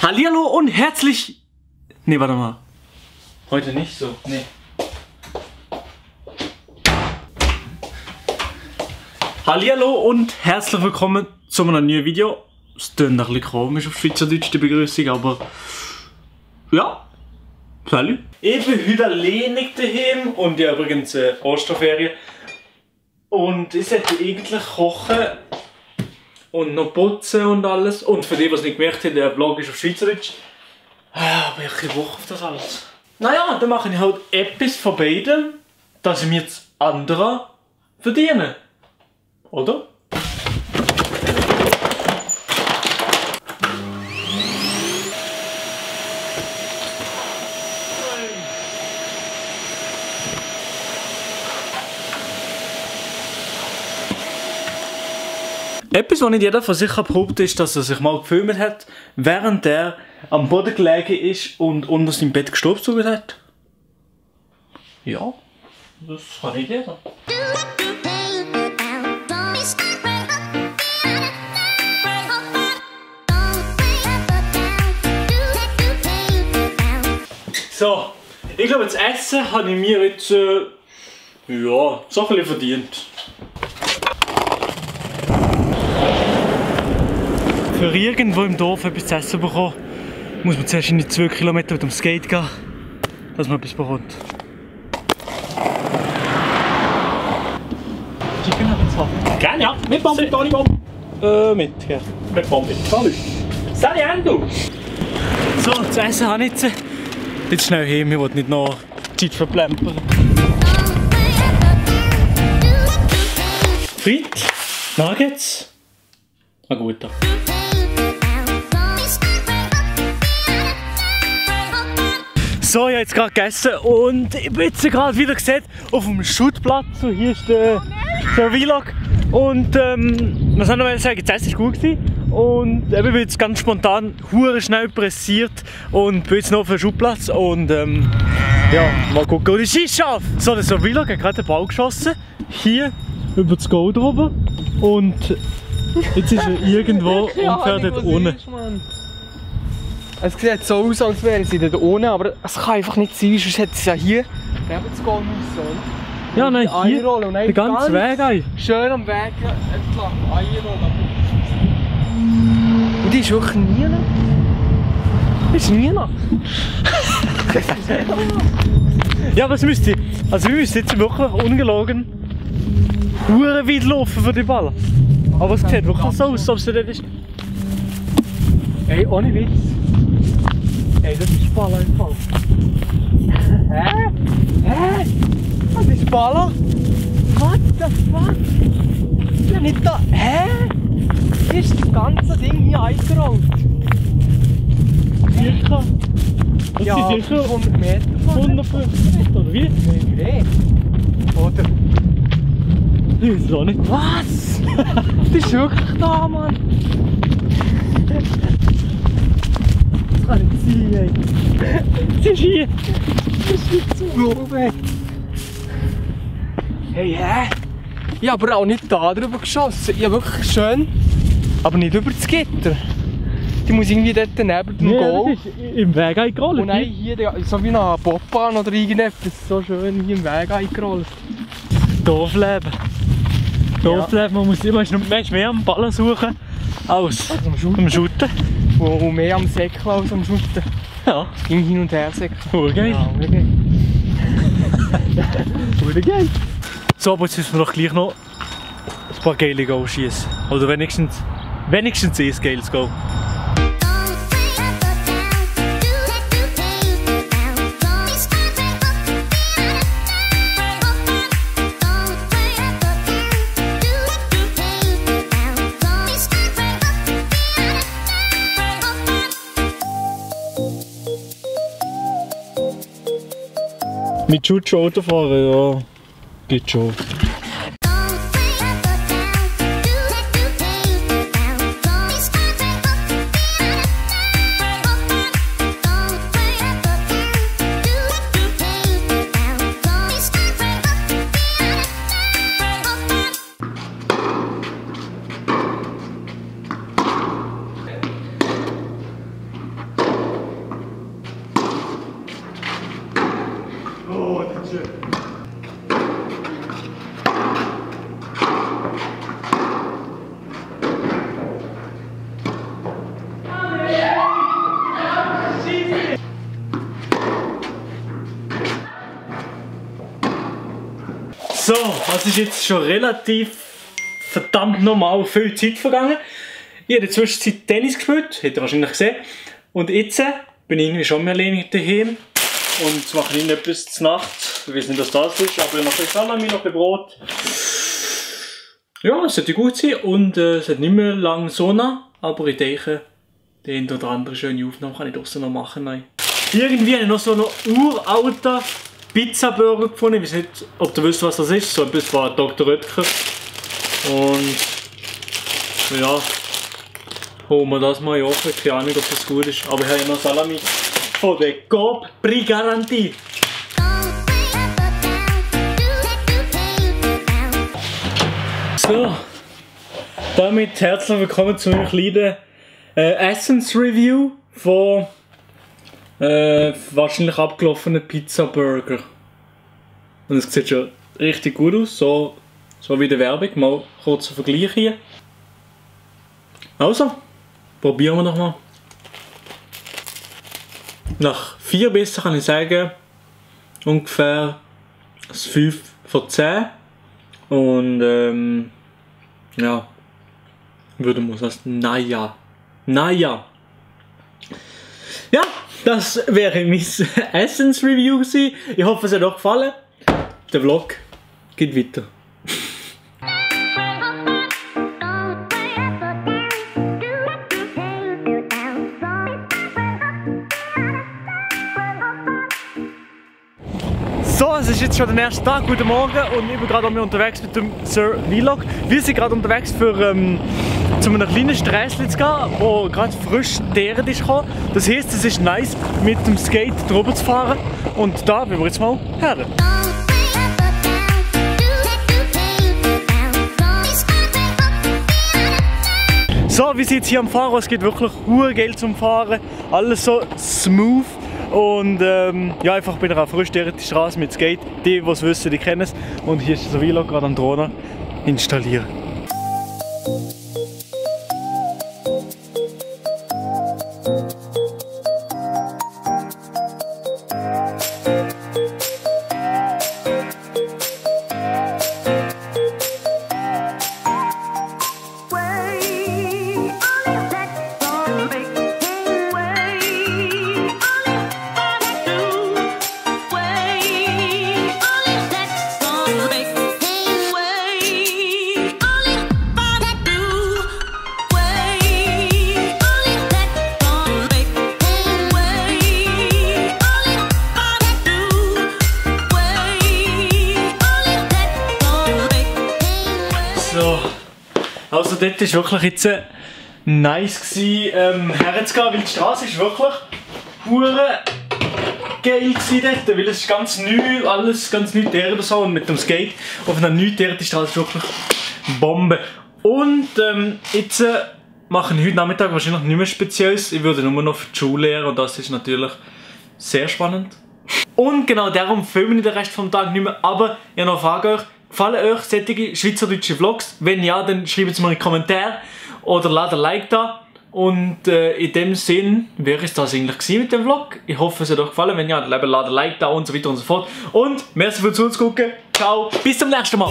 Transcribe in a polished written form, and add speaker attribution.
Speaker 1: Hallihallo und herzlich... Ne, warte mal. Heute nicht so. Nee. Hallihallo und herzlich willkommen zu einem neuen Video. Es klingt ein bisschen komisch auf Schweizerdeutsch, die Begrüßung, aber... Ja. Salut. Ich bin heute alleinig daheim und ich habe übrigens Osterferien. Und ich sollte eigentlich kochen und noch putzen und alles. Und für die, die es nicht gemerkt haben, der Vlog ist auf Schweizerdeutsch. Aber ich habe keine Woche auf das alles. Naja, dann mache ich halt etwas von beidem, dass ich mir das andere verdiene. Oder? Etwas, was nicht jeder von sich behaupten ist, dass er sich mal gefilmt hat, während er am Boden gelegen ist und unter seinem Bett gestaubsaugt hat. Ja, das kann nicht jeder. So, ich glaube, das Essen habe ich mir jetzt ja, so ein bisschen verdient. Für irgendwo im Dorf etwas zu essen bekommen, muss man zuerst in die 2 Kilometer mit dem Skate gehen, dass man etwas bekommt. Chicken Nuggets haben. Gerne, ja. Mit Pommes, ohne Pommes? Mit, ja. Mit Pommes. Salut. Salut, so, das Essen habe ich jetzt. Jetzt schnell heim, ich will nicht noch Zeit verplempern. Fritt, Nuggets. Ein guter. So, ich habe jetzt gerade gegessen und ich bin jetzt gerade wieder gesehen auf dem Schuttplatz. So, hier ist der Vlog. Und was soll ich sagen, das Essen war gut gewesen. Und ich bin jetzt ganz spontan hure schnell pressiert und bin jetzt noch auf dem Schuttplatz. Und ja, mal gucken, wo die Scheiße schafft. So, der Vlog hat gerade den Ball geschossen. Hier über das Goal drüber. Und jetzt ist er irgendwo ungefähr dort unten.
Speaker 2: Es sieht so aus, als wären sie dort unten, aber es kann einfach nicht sein, sonst hätte es ja hier neben das Goal müssen.
Speaker 1: Ja, nein, hier, den ganzen Weg ein.
Speaker 2: Schön am Weg entlang, einrollen. Und die ist wirklich nie noch. Die ist nie noch.
Speaker 1: Ja, aber es müsste, also wir müssen jetzt wirklich ungelogen hure weit laufen für die Ball. Aber es sieht wirklich so aus, als ob sie dort ist.
Speaker 2: Ey, ohne Witz. Ey, das ist Ball einfach. Hä? Hä? Das ist Ball? What the fuck? Ja, nicht da. Hä? Ist das ganze Ding hier eingerollt?
Speaker 1: Circa. Das
Speaker 2: ja,
Speaker 1: sind sicher
Speaker 2: 100 Meter von
Speaker 1: 150 Meter, oder wie?
Speaker 2: Nee. Oder?
Speaker 1: Ich weiß es auch nicht.
Speaker 2: Was? Das ist wirklich da, Mann. Das kann nicht sein, ey.
Speaker 1: Sie ist hier.
Speaker 2: Das ist nicht zu glauben. Hey, hä? Ich habe aber auch nicht da drüber geschossen. Ich habe wirklich schön, aber nicht über das Gitter. Die muss irgendwie dort neben dem Goal.
Speaker 1: Das ist im Weg eingerollt.
Speaker 2: Und nein, hier, so wie eine Bobbahn oder irgendetwas, so schön hier im Weg eingerollt.
Speaker 1: Dorfleben. Dorfleben, man muss immer mehr am Ballen suchen als am Shooten.
Speaker 2: Und mehr am Säckeln als am Shooten.
Speaker 1: Ja.
Speaker 2: Im Hin- und Hersäckeln.
Speaker 1: Urgeil.
Speaker 2: Ja, urgeil.
Speaker 1: Urgeil. So, aber jetzt müssen wir doch gleich noch ein paar geile Goals schießen. Oder wenigstens ein geiles Goal. Mit Jutsche Auto fahren, ja, geht schon.
Speaker 2: schön.
Speaker 1: So, es ist jetzt schon relativ verdammt normal viel Zeit vergangen. Ich habe in der Zwischenzeit Tennis gespielt, habt ihr wahrscheinlich gesehen. Und jetzt bin ich irgendwie schon mehr alleine daheim. Und jetzt mache ich etwas zur Nacht. Ich weiß nicht, was das ist, aber noch ein bisschen Salami, noch ein bisschen Brot. Ja, es sollte gut sein und es hat nicht mehr lange Sonne. Aber ich denke, die eine oder andere schöne Aufnahme kann ich doch so noch machen. Nein. Irgendwie habe ich noch so einen uralten Pizza-Burger gefunden. Ich weiß nicht, ob ihr wisst, was das ist. So etwas von Dr. Oetker. Und ja, holen wir das mal in den Ofen. Keine Ahnung, ob das gut ist. Aber ich habe ja noch Salami von der Coop Prix Garantie. So, damit herzlich willkommen zu einem kleinen Essens-Review von wahrscheinlich abgelaufenen Pizza-Burger. Und es sieht schon richtig gut aus, so wie der Werbung. Mal kurzer Vergleich hier. Also, probieren wir nochmal. Nach 4 Bissen kann ich sagen, ungefähr 5 von 10. Und ja, würde man sagen, naja. Ja, das wäre mein Essens-Review gewesen. Ich hoffe, es hat euch gefallen. Der Vlog geht weiter. So, es ist jetzt schon der erste Tag, guten Morgen und ich bin gerade unterwegs mit dem Sir Vlog. Wir sind gerade unterwegs für zu einem kleinen Sträßchen zu gehen, wo gerade frisch Teeren ist gekommen. Das heisst, es ist nice mit dem Skate drüber zu fahren und da wollen wir jetzt mal her. So, wir sind jetzt hier am Fahren, es geht wirklich Geld zum Fahren, alles so smooth. Und ja, einfach bei einer frisch geteerten Straße mit Skate. Die es wissen, die kennen es. Und hier ist der Vlog gerade am Drohnen installieren. So, also dort war wirklich jetzt nice herzugehen, weil die Straße ist wirklich hure geil dort, weil es ist ganz neu, alles ganz neu teert so und mit dem Skate auf einer neu teerten Straße ist wirklich Bombe. Und jetzt mache ich heute Nachmittag wahrscheinlich nichts mehr Spezielles, ich würde nur noch für die Schule lernen und das ist natürlich sehr spannend. Und genau darum filme ich den Rest vom Tag nicht mehr, aber ich habe noch eine Frage euch. Gefallen euch solche schweizerdeutsche Vlogs? Wenn ja, dann schreibt es mir in die Kommentare oder lasst ein Like da. Und in dem Sinn wäre es das eigentlich gewesen mit dem Vlog. Ich hoffe, es hat euch gefallen. Wenn ja, dann lasst ein Like da und so weiter und so fort. Und merci fürs Zuschauen. Ciao, bis zum nächsten Mal.